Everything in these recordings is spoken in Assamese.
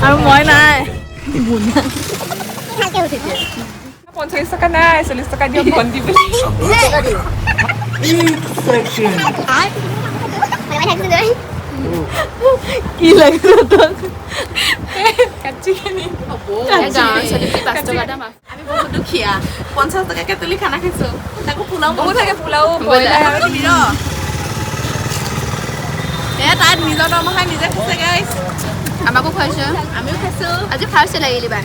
আৰু মই নাই। 50 টকা নাই, 40 টকা দিয়ক ভণ্টি বুলি। কি লাগে তহঁতক? কাচ্চিখিনি। আমি বহুত দুখীয়া, 50 টকাকে তুলি খানা খাইছো, তাকো পোলাও। বহুত থাকে, পোলাও, ব্ৰইলাৰ। এ তাত নিজৰ দৰমহা নিজে খাইছে গাইছ। আমাকো খুৱাইছে। আমিও খাইছো। আজি ফাৰ্ষ্ট লাগিল এইবাৰ।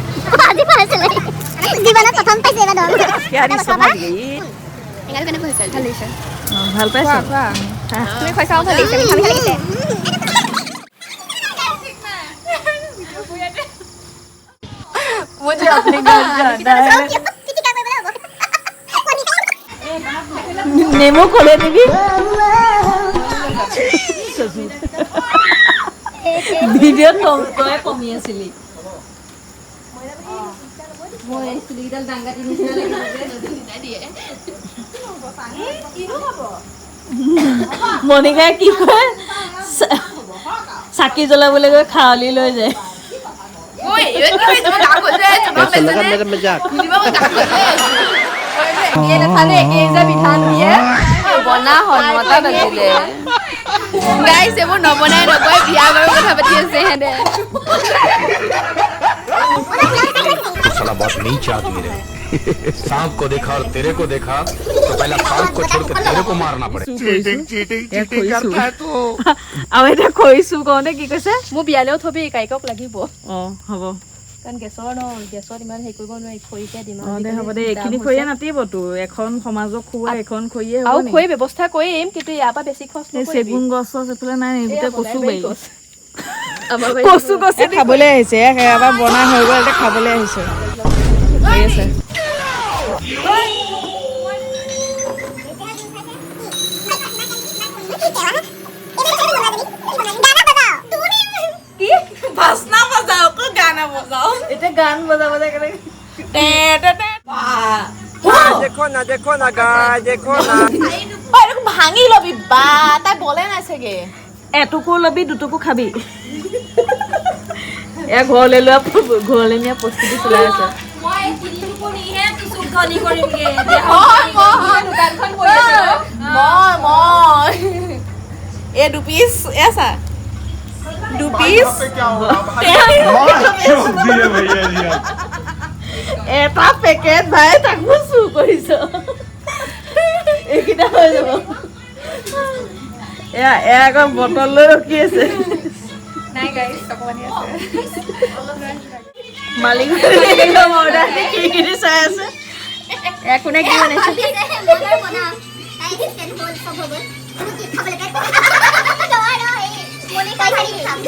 আজি ফাৰ্ষ্ট জীৱনত প্ৰথম পাইছে এইবাৰ দৰমহা। টেঙাটো কেনেকুৱা হৈছে? ভাল লাগিছে। ভাল পাইছ? তুমি খুৱাইছা। ভাল লাগিছে, মিঠা মিঠা লাগিছে। मुझे अपने घर जाना है। পিটিকা কৰিবলৈ হ'ব। নেমু খোলে দিবি। ভিডিঅ'ত তই কমি আছিলি। মই চুলিকেইডাল দাংগাটি নিচিনা লাগিছে। মণিকাই কি কয়, চাকি জ্বলাবলৈ গৈ খাৱলি লৈ যায়। ঐ, এই কি হৈছে? মই গা খজুৱাই আছো, গম পাইছানে? সুধিব, মই গা খজুৱাই আছো। বনা হ'ল, 9টা বাজিলে। গাইছ, এইবোৰ নবনাই নকয়, বিয়া বাৰু কথা পাতি আছে সিহঁতে। साला बहुत नीच आदमी है। सांप को देखा और तेरे को देखा तो पहला सांप को छोड़ के तेरे को मारना पड़ेगा। আৰু এতিয়া খৰি চুৰ কৰোঁতে কি কৈছে? মোৰ বিয়ালেও থবি, কাৰিকক লাগিব। অঁ, হ'ব। কাৰণ গেছৰ ন, গেছত ইমান হেৰি কৰিব নোৱাৰি, খৰিকে দিম। অঁ দে, হ'ব দে। এইখিনি খৰিয়ে নাতিব তোৰ। এখন সমাজক খুওৱা এখন খৰিয়ে হ'ব আৰু নেকি? খৰি ব্যৱস্থা কৰিম, কিন্তু ইয়াৰ পৰা বেছি খৰচ এই নকৰিবি। চেগুন গছ চছ এইফালে নাই নেকি? গোটেই কচু বাৰী। আমাৰ কচু গছে। খাবলৈ আহিছে। এবাৰ বনাই হৈ গ'ল, এতিয়া খাবলৈ আহিছে। ঠিক আছে। বাজনা বজাও আকৌ, গানা বজাও। এতিয়া গান বজাব কেনেকে? তে তে তে। देखो ना, देखो ना गाय, देखो ना। ভাঙি লবি বা, তাই বলে নাই চাগে। এটুকু ল'বি, দুটুকু খাবি। এয়া ঘৰলৈ লোৱা, ঘৰলৈ নিয়া প্ৰস্তুতি চলাই আছে। মই মই এই দুপিচ, এ চা, দুপিচ। এটা পেকেট ভাই, তাকো চুৰ কৰিছ। এইকেইটা হৈ যাব। এয়া এয়া আকৌ বটল লৈ ৰখি আছে। নাই গাইছ, অকমানি আছে। মালিক অৰ্ডাৰ দি খিৰিকী চাই আছে। এয়া কোনে কি বনাইছে? বনাম তাই হ'ল, চব হৈ গ'ল। কি খাবলৈ? নহয় নহয়, মণিকাই খাম।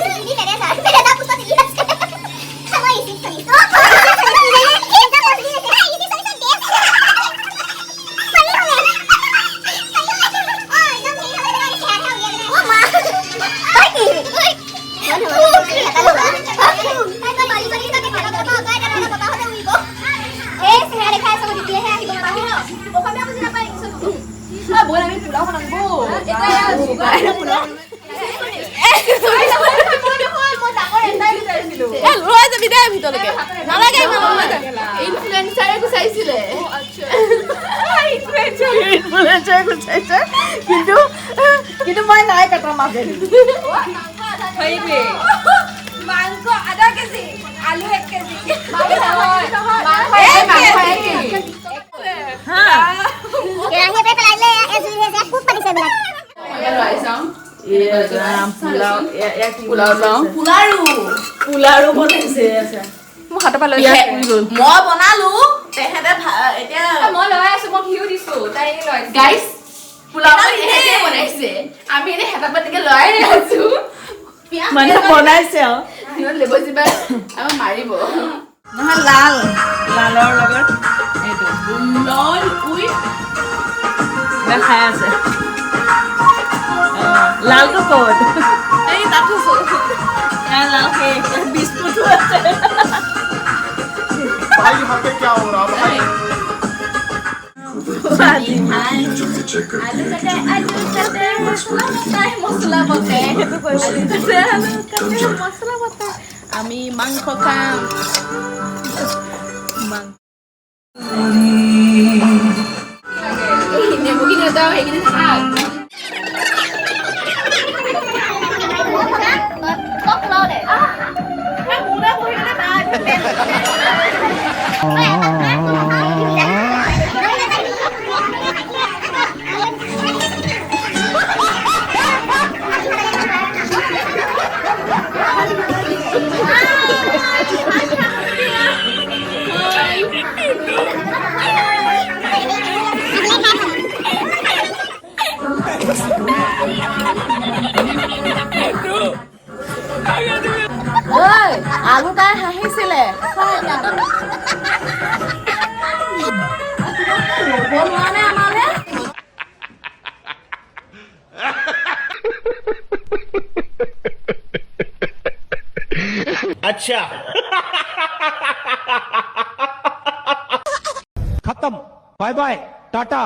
এ লৈ যাবি দে ভিতৰলৈকে, নালাগে ইমান, লৈ যা। ইনফ্লুৱেঞ্চাৰে গুচাইছিলে। ইনফ্লুৱেঞ্চাৰে গুচাইছে, কিন্তু মই নাই কটা মাজেদি। মাংস আধা কেজি, আলু 1 কেজি। এই মাংস 1 কেজি। কেৰাহী পেলাই দিলে, জুই হৈছে, খুব পাতিছে এইবিলাক। লৈ চাওঁ। ৰাম, পোলাও এয়া কি? পোলাও লওঁ। পোলাৰো। পোলাৰো বনাইছে আছে। মোৰ হাতৰ পৰা লৈ পিঁয়াজ পুৰি গ'ল। মই বনালো, তেহেঁতে এতিয়া মই লগাই আছো, মই ঘিউ দিছো, তাই এনেই লগাইছে। গাইছ, পোলাও ইহঁতে বনাইছে, আমি এনেই হেতা পাতিকে লৰাই আছো। মানে বনাইছে আৰু। সিহঁত লেব যিবা আমাক মাৰিব। নহয়, লাল লালৰ লগত এইটো লল উইথ কিবা খাই আছে। অ, লালটো ক'ত? এই তাত থৈছো। এয়া লাল শেষ, বিস্কুটো আছে। भाई, यहाँ पे क्या हो रहा भाई? जल्दी चेक करती है कि जो वीडियो बनाता है वो एक्सपर्ट है कि नहीं और जो वीडियो देखता है वो सही बोल रहा है कि नहीं, तब जाकर মছলা বটা। আমি মাংস খাম। নেমুখিনি এটা সেইখিনি থাক। ঐ আলু, তাই হাঁহিছিলে ৰ'ব নোৱাৰে আমালে। अच्छा, खत्म, बाय बाय, टाटा।